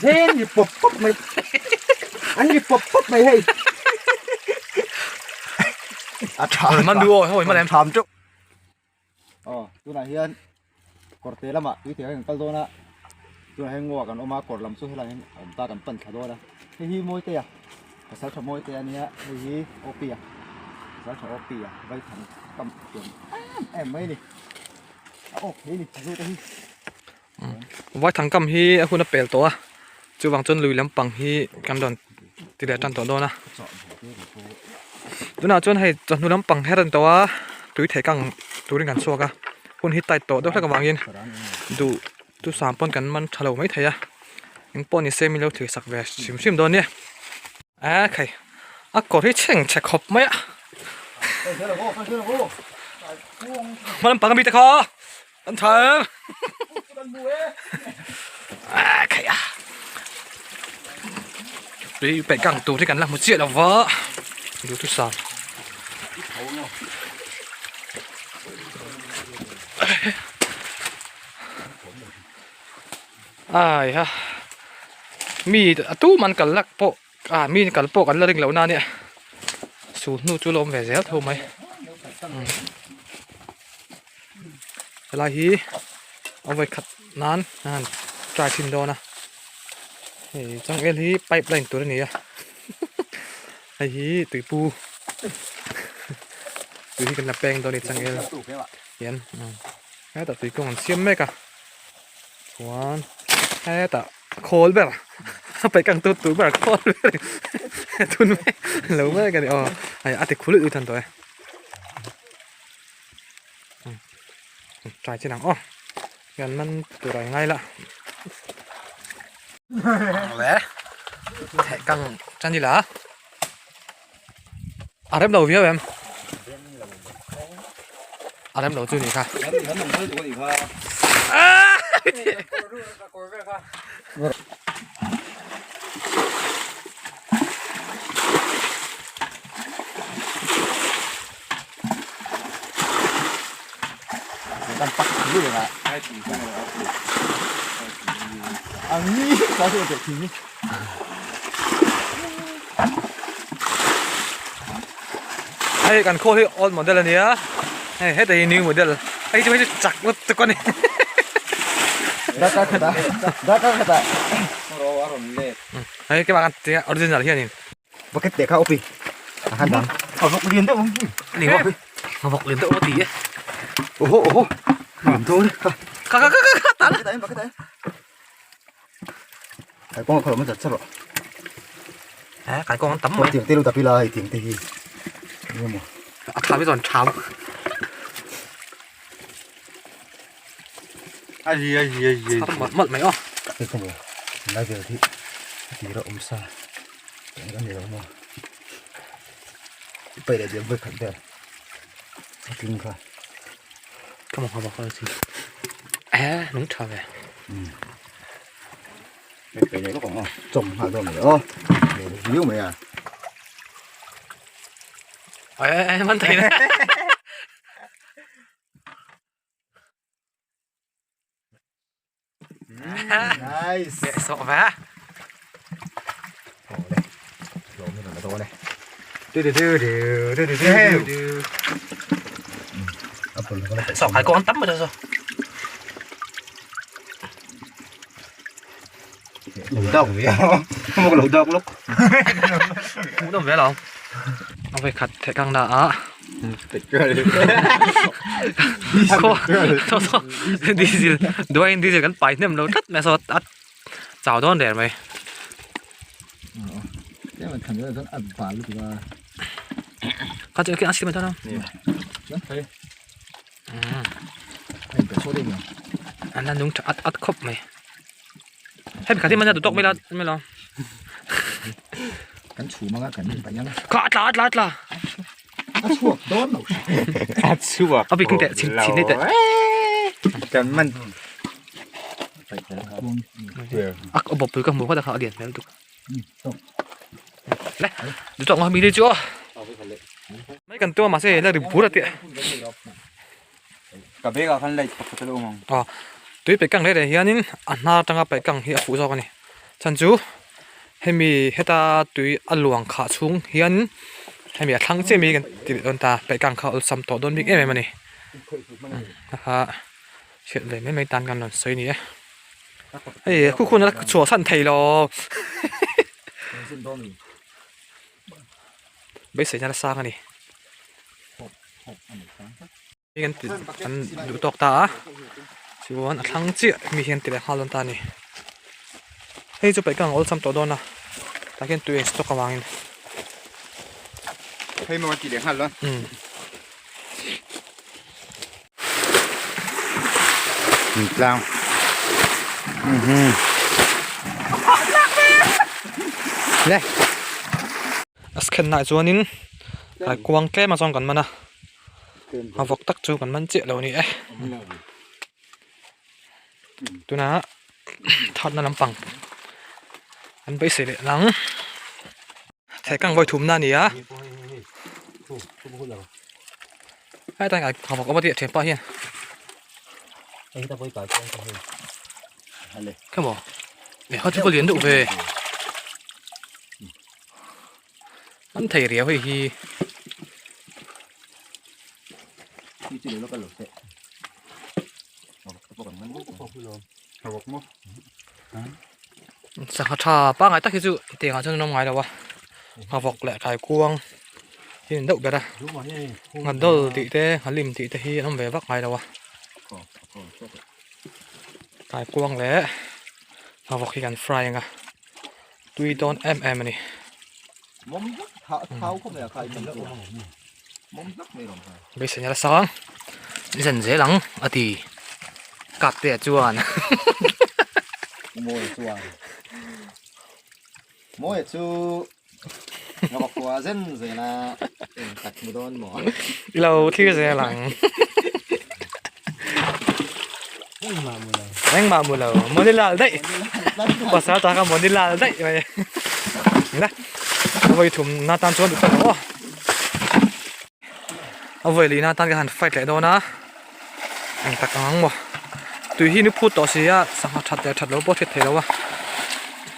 Zen ri pawp pawp mai. An ri pawp pawp mai hei. A tha. Man du aw hoi malem. Tham teuh. Aw tunah hian kawrte lamah tui thei kan kal dawn a. Tunah hian ngaw kan awm a kawr lam chu helaiah hian a awm ta kan pan thla dawn a. Hei hi Mawitea pasal tha Mawitea a nia hei hi Awpia pasal tha Awpia vaithang kam thiam em em mai a ni. A awk thei a ni zu te hi. Vaithang kam hi a hun a pel tawh a chuvang chuan lui lampang hi kan rawn ti leh tan tawh dawn a tunah chuan hei chawhnu lampang her a ni tawh a tui thei kang turin kan chhuak a hun hi tight tawh deuh hlek avangin duh chu sam pawn kan man tha lo mai thei a engpawh ni se min lo thlir sak ve hrim hrim dawn nia a khai a kawr hi chheng chhe khawp mai a hma lampang ami te kha. An tha em? Ah, khai a. Tui peih kang tur hi kan la hmu chiah lo va. Duhthusam. Ai ha. Mi a tu man kal lak pawh ah mi kal pawh kan la ring loh na nia. Sul hnu chu la awm ve zel tho mai. Helai hi a vawi khat nan an han try thin dawn a hei changel hi pipe line tur a ni a hei hi tuipu tui hi kan la peng dawn a ni changel hian hetah tui kawng an siam mek a chuan hetah khawl ber a paih kang tut tur ber khawl ber thun mek lo mek a ni aw hei a ti khul luih than tawh e. Trai chin ang aw hian man tur a ngai la le theh kang tan ila a rem lo viau em a rem lo chu ni kha Kan pak thlu reng a. Ang ni ka chu te thing ni. Hei kan khawl hi old model a nia hei heta hi new model hei chu hei chu chak lut tuk a ni. Darkar khat ah darkar khat ah. Hei keimah kan tia original hianin. Bucket teh kha opi a han dang a vawk lian deuh ang ni maw a vawk lian deuh a ti e oho oho nuam dawn e kha kha kha kha kha ta la bucket ah kai kawng a khawlh awm chat chat rawh eh kai kawng an tam mai tiang te lo tapi la hei tiang te hi enge maw a tha mi zawn tham a ri a ri a ri char malh malh mai aw hei ka maw lai vel hi a tira awm sa Eng a ni lo maw? I paih leh diam vawi khat vel a tling kha. Ka maw hma kha chi. Eh, nung tha ve. Hei paih leh lawk ang aw. Chawm nghal dawn mai aw. Riu mai a. Eh, eh, man thei na. Nice. Deh sawh ve. Sawh khai con tắm rồi sao? Lẩu độc vậy không có lẩu độc lúc. Cũng đồng về đâu. Ông phải khát thế căng đã. Khaw saw diesel duaiin diesel kan pai hnem lo tlat mai a saw a chau dawn der mai. Kha chu a siam dawn a. An la nung tha at at khawp mai. Hemi khat hi man a duh tawk mai la mai lo. Kan chhum anga kan in paih anga. Kha a tla a tla a tla. A chhuak dawn lo. A chhuak. A bikin teh chin chin teh. Kan man. A a bawp pui ka hmu kha kha a lian hmel tuk. Le duh tawk mi chu aw. Mai kan tua mahse la ri bur a tih. Ka bag ah khan light pakhat a lo awm ang. Aw tui paih kang reng reng hianin a hnar atanga paih kang hi a fuh zawk a ni. Chhan chu hemi heta tui a luang khah chhung hian hemi a thlang chiah mai kan ti leh dawn ta paih kang kha awlsam tawh dawn bik em em a ni kha hriat ve mai mai tan kan rawn sawi a ni e hei khu khun a chhuah san thei lo beiseina la sang a ni. Kan ti kan duh tawk ta a chuan a thlang chiah mi hian ti leh nghal dawn ta a ni hei chu paih ka ang awlsam tawh dawn a tah khian tui a in stock avangin hei maw ti leh nghal dawn umm tlang mhm le a scan na ah chuanin kaikuang tlem a zawng kan man a. A vawk tak chu kan man chiah lo a ni e tunah thatna lampang an beisei leh nang thekang vawi thumna a ni a hetah hian a vawk awm a tih a thianpa hian khaw maw lehkha chu ka lian deuh ve. An thei riau hei hi. Sangha tha pangai tak hi chu tiangah chuan an awm ngai lo a nghavawk leh kaikuang hi an deuh ber a nghadawl tih te nghalim tih te hi an awm ve vak ngai lo a kaikuang leh nghavawk hi kan fry ang a. Tui dawn em em a ni. Beiseina la sang zen zel ang a ti kap te ah chuan. Mawi chuan mawi chu ngawk khua zen zel a eng tak mu dawn maw. I lo thlir zel ang. Engmah mu lo mawni lal daih pasal ta kha mawni lal daih mai la vawi thum na tan chuan duh tak aw a vawi lih na tan ka han fight leh dawn a eng tak ang ang maw tui hi ni phut tawh si a sangha that leh that lo pawh hriat theih lo a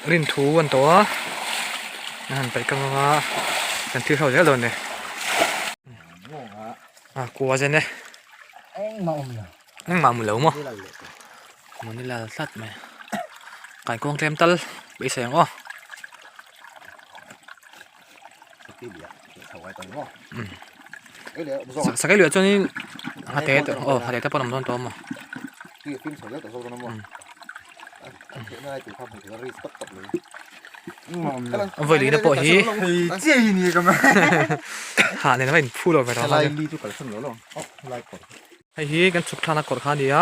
rin thu an tawh a an han paih kang ang a kan thil hreuh zel dawn a ni a kua zen e. Engmah mu lo maw? Mawni lal tlat mai. Kaikuang tlem tal beisei ang aw. Sakei luiah chuanin hate te aw hate te pawh an awm dawn tawh a maw. Vawi lihna pawh hi hah nen a va inphu lo ve tawh a. Hei hi kan chhuk thlakna kawr kha a ni a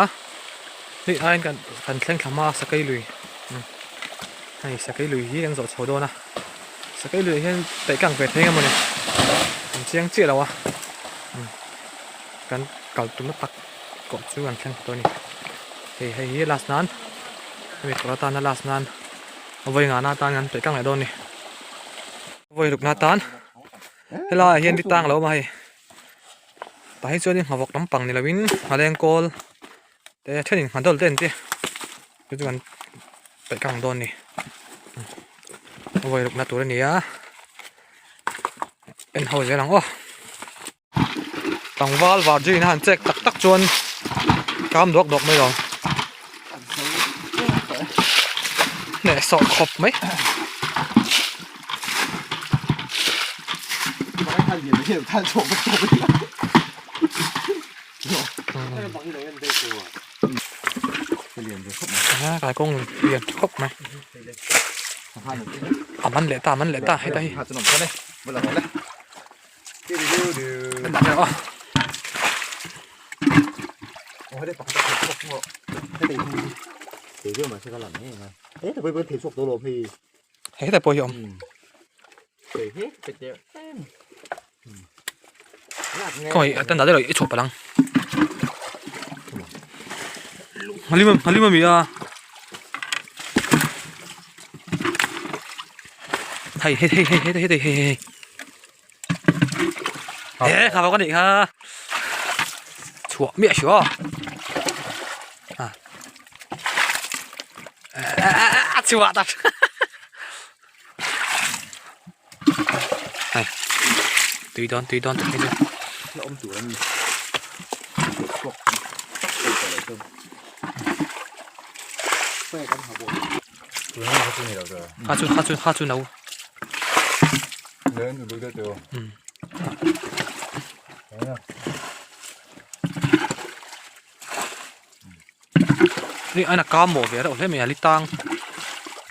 hei aiin kan kan thleng thla hma a sakei lui hei sakei lui hi kan zawh chho dawn a sakei lui ah hian paih kang ve thei eng emawni an chiang chiah lo a kan kal tumna tak kawh chu kan thleng thla tawh a ni hei hei hi last nan hemi kawr atana last nan a vawi ngahna atan kan paih kang leh dawn a ni vawi rukna atan helaiah hian ri tang a lo awm a hei. Tah hi chuanin nghavawk lampang ni lovin nghaleng kawl te thenin nghadawl te an ti chu chu kan paih kang dawn a ni vawi rukna tur a ni a en ho zel ang aw tlangval vargin a han chek tak tak chuan kam duak duak mai lo hnehsawh khawp mai. Kai kawng lian tha khawp mai a man leh ta a man leh ta heta hi Hei hetah pawh hi a awm. Khawi a tan dah deuh i chhuah palh ang. Halim halim ami a. Hei hei hei hei hei hei hei hei. He kha vawk a nih kha. Chhuah miah hriau a. A chhuah ta. Tui dawn tui dawn tak hi chu. La awm tur an ni. Kha chu kha chu kha chu no. Ni aina kam maw ve reuh hle mai a li tang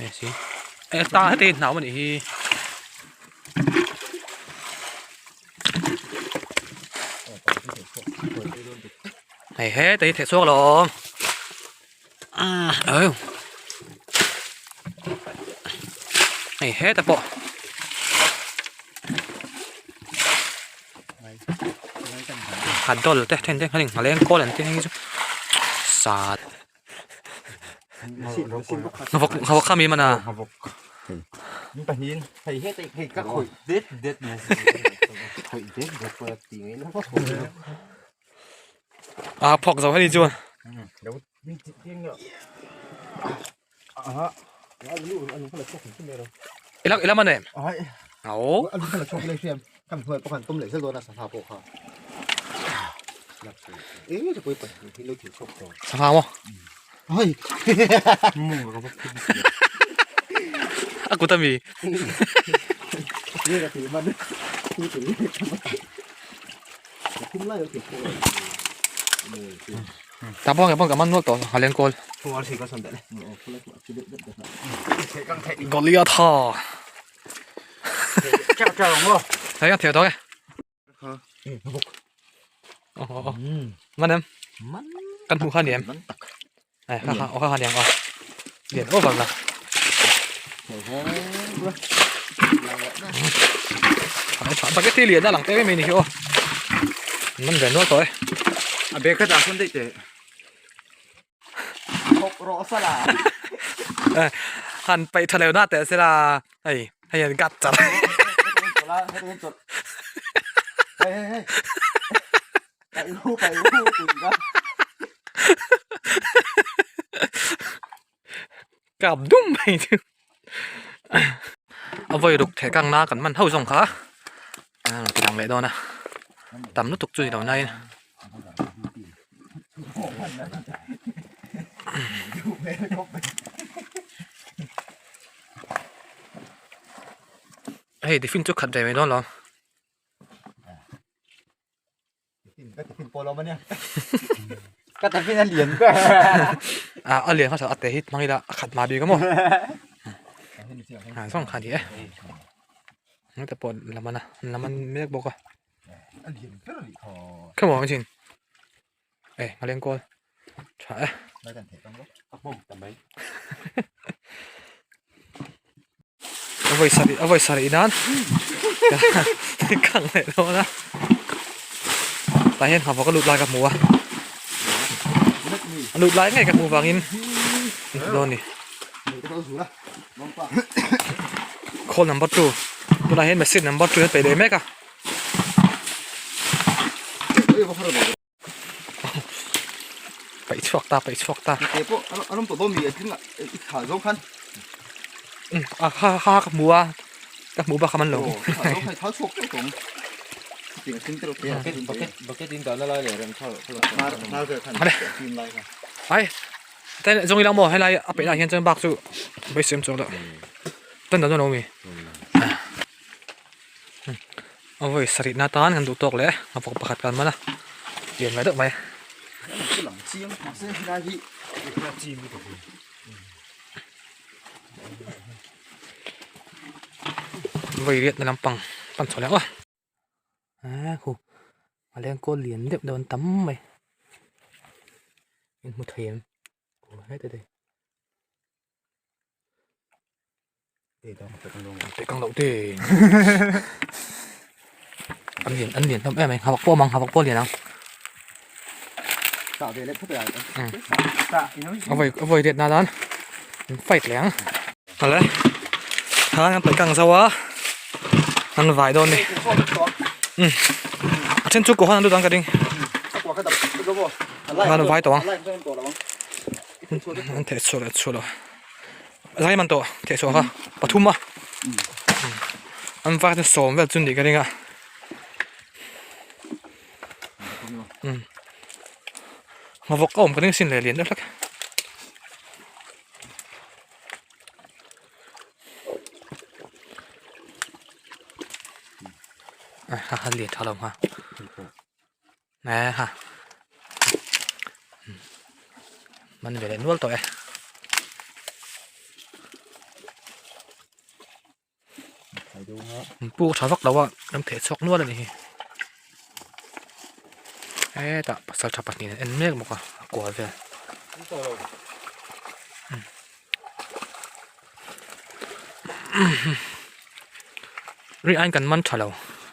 e si e tang heti hi hnau anih hi. Hei heta hi theh chhuak lo awm umm hei heta pawh. A dawl te then te khanin a leng kawl an tih hei chu sat nghavawk kha mi man a a phawk zo hei chuan. Ila ila man em? Au. Sangha maw? A kut ami. Ta pawh nge pawh ka man nual tawh a leng kawl. Goliatha. Thấy không? Thiệt thôi. Man em. Kan hmu kha ni em. Ai kha kha kha niang aw. Lian over la. Tha tak ti lian a lang te mai ni hi aw. Man ve nual tawh e. A bag kha dah sawn daih teh. Thawk rawh sala. Han paih tha lo na teh sela hei hei an gat char. Hei hei hei. Paih hu paih hu tih kha. Kap dum mai chu. A vawi ruk theh kang na kan man ho zawng kha a rawn ti lang leh dawn a tam lutuk chu ni lo nain. Hei tiffin chu khat ve mai dawn lo. Ka tiffin a lian ber. A a lian hmasa a te hi hmang ila a khat mah bik a maw. A zawng kha a ni e. Heta pawh lam an a lam an mek bawk a. A lian ber a nih kha. Khaw maw chin. E a leng kawl. Tha e. Lai kan theih tang bawk. A hmawm ta mai. A vawi sarih a vawi sarih nan kang leh dawn a tah hian hmawk a lut lai ka hmu a a lut lai ngei ka hmuh vangin dawn a ni call number 2 tunah hian message number 2 an peih leh mek a. Paih chhuak ta paih chhuak ta. Te pawh a rawn tawh dawn mi a tling a i thlah zawng khan. A kha kha ka hmu a ka hmuh bak a man lo. Aw thal chhuak teuh tawng. Tiang sin te bucket bucket bucket in dahna lai leh rem thal hnar hnar vel khan tim lai kha. Ai ten zawng ila maw helai a peih lah hian chuan bak chu beisem chuang loh. Tan dan dawn lo mi. A vawi sarih na tan kan duh tawk leh a vawk pakhat kan man a lian mai deuh mai. Vawi riat na lampang pan chho leh aw a khu a leng kawl lian deuh deuh an tam mai in hmu thei em heta te. Teh kang loh te an lian an lian hlawm em mai hawk pawh a mang hawk pawh a lian ang a vawi a vawi riat nan an fight leh ang awle khan an paih kang zo a an vai dawn a ni a then chu kawhan an lut ang ka ding khan an vai tawh ang an theh chhuah leh chhuah loh. Zai man tawh theh chhuah kha pathum a an var chu sawm vel chu nih ka ring a. Umm nghavawk a awm ka ring sin leh lian deuh hlek. Ha ha lian tha lo ha ha man ve leh nual tawh e. Puk tha vak lo a kan theh chhuak nual a nih hi hetah pasal tha pahnih an en mek bawk a a kual vel ri aiin kan man tha lo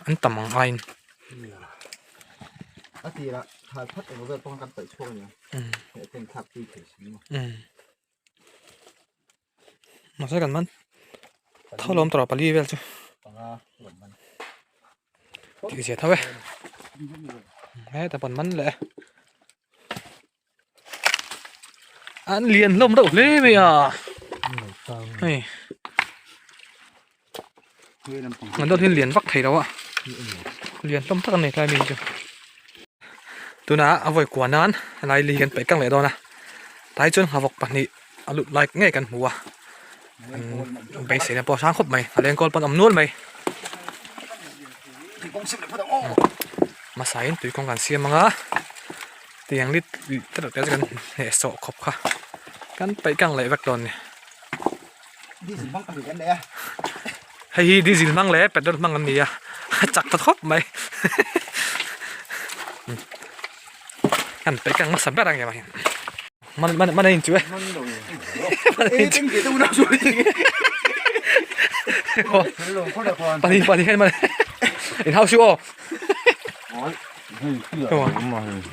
an tam ang aiin. A tirah thal phat emaw vel pawh khan kan paih chhuak a nia heh ten thlak tui thei si maw. Mahse kan man tho lawm tawh pali vel chu tih zia tho e heta pawn man leh an lian hlawm reuh hle mai a hei an dawt hi lian vak thei lo a lian hlawm tak a ni tlai mi chu tunah a vawi kuah nan helai li kan peih kang leh dawn a tlai chuan nghavawk pahnih a lut lai ngei kan hmu a an beiseina pawh a hrang khawp mai a leng kawl pawn a awm nual mai hmasa in tui kawng kan siam ang a tiang lit te reuh te chu kan hnehsawh khawp kha kan peih kang leh vek dawn a ni. Hei hi diesel hmang leh petrol hmang an ni a a chak ta khawp mai an peih kang hmasa ber ang em a man man man a inchuh e man a inchuh pahnih pahnih hian man in hau siu aw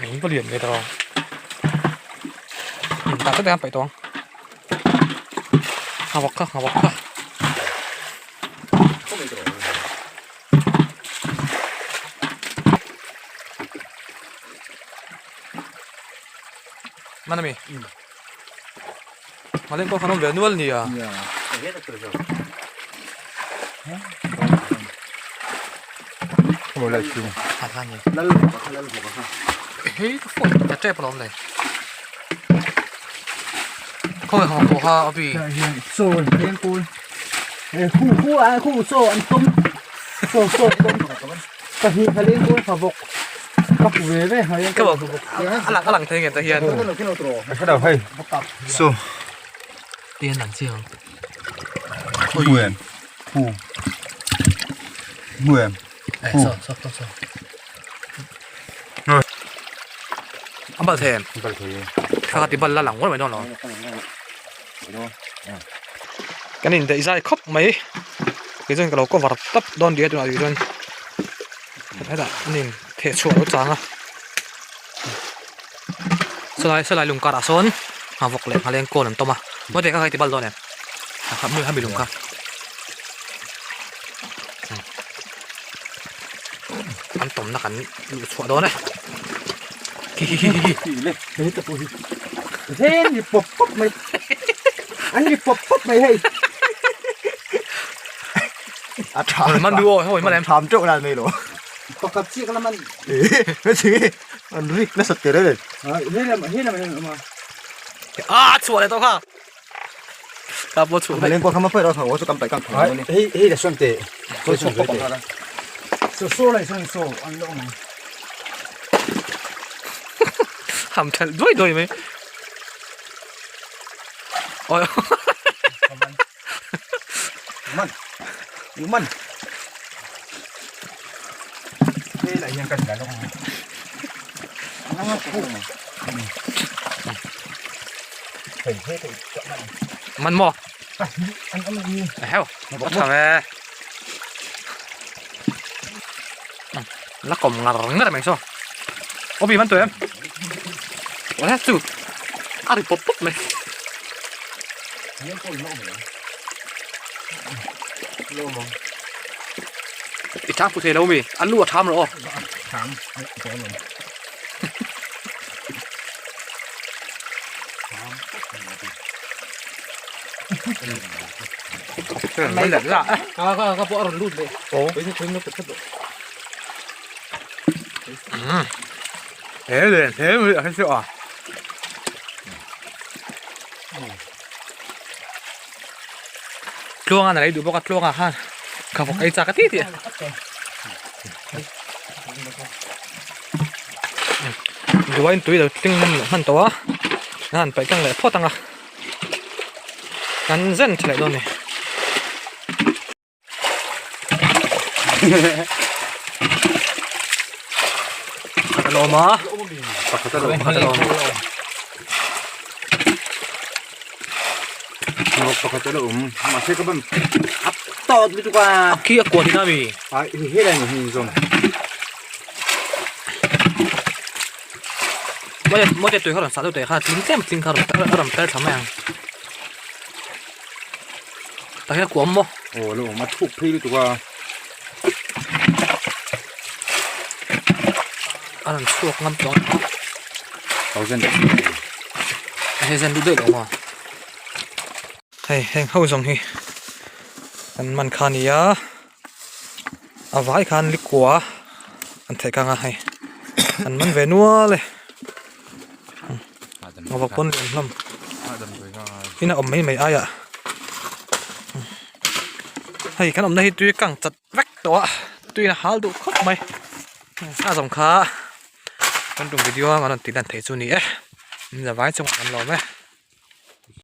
eng va lian ve tawh tah te hian paih tawh ang. Nghavawk kha nghavawk kha. Mana mi? Maleng pawh khan awm ve nual nia. Hei ka phone ta tep alawm le. Khawi hawng pawh kha a bi. Chaw an peng kawl. Khu khu a khu chaw an tawm. Chaw chaw tawm. Pahnih kha leng kawl kha vawk. Ka pu ve ve ha Ka vawk. A lang a lang thei nge ta hian. Ka hre lo hei. So. Ti an lang chiang. Muem. Khu. Muem. Eh so so so so. An bal thei em? Bal thei e. Kha ti bal la lang ngawt mai dawn lo. Kan in daih zai khawp mai. Kei chuan ka lo cover tap dawn ria tunah tih chuan hetah an in theh chhuah lo chang a. Sawlai sawlai lung karah sawn nghavawk leh nghaleng kawl an tawm a. Mawte kha kha i ti bal dawn em? Hemi lung kha. An tawmna kan luh chhuah dawn e. Khi khi khi khi khi. Le he ta pawh hi. He ni pawp pawp mai. An ri pawp pawp mai hei. A tha. Man du aw hoi man em. Tham teuh lan mai lo. Pakhat chiah ka la man. He chi an rik nasa te re. He lam he lam he lam. A chhuah leh tawh kha. Ta pawh chhuah daih. Leng kawr kha ma phei rawh tho chu kan paih kan tho ni. Hei hei la sawn teh. Sawi sawn teh. So so lai sawn so an lo ang. Ham thelh duai duai mai. Oi. Man. Man. Hei lai hian kan la lo ang. Man maw? Heo, a tha ve. La kawm ngar ngar mai saw. Aw bi man tu em? Ua chu a ri pawp pawp mai. I chang fu thei lo mi? A lu a tham rawh aw. Tham. Mai let la. Ka ka ka pawh a rawn lut leh. Aw. Kei chu khawi na ka that tawh. He le he le a hre a. Tluanga na lei duh bawk a tluanga khan ka vawk ei chak a ti ti. Duain tui lo tling hman tawh a an han paih tlang leh phawt ang a kan zen tha leh dawn a ni. Pakhat a lawm a pakhat a lawm pakhat a lawm pakhat a lawm mahse ka ban a tawt lutuk a a khi a kuat in a mi a helai ni hi zawng Mawte mawte tui kha rawn sah deuh teh kha tling tlem tling kha a rawn per thla mai ang tah hian a kuam maw aw lo awm a thuk phei lutuk a a rawn chhuak ngam tawh ang thousand hei zen duh deuh lo maw hei heng ho zawng hi an man kha a ni a. A vai khan likua an theih kang a hei an man ve nual e a pawn lian hlawm in a awm mai mai aiah hei kan awmna hi tui kang chat vek tawh a tuiin a hal duh khawp mai a zawng kha kan tum video a kan rawn tih lan theih chu a ni e min la vai chungah kan lawm e.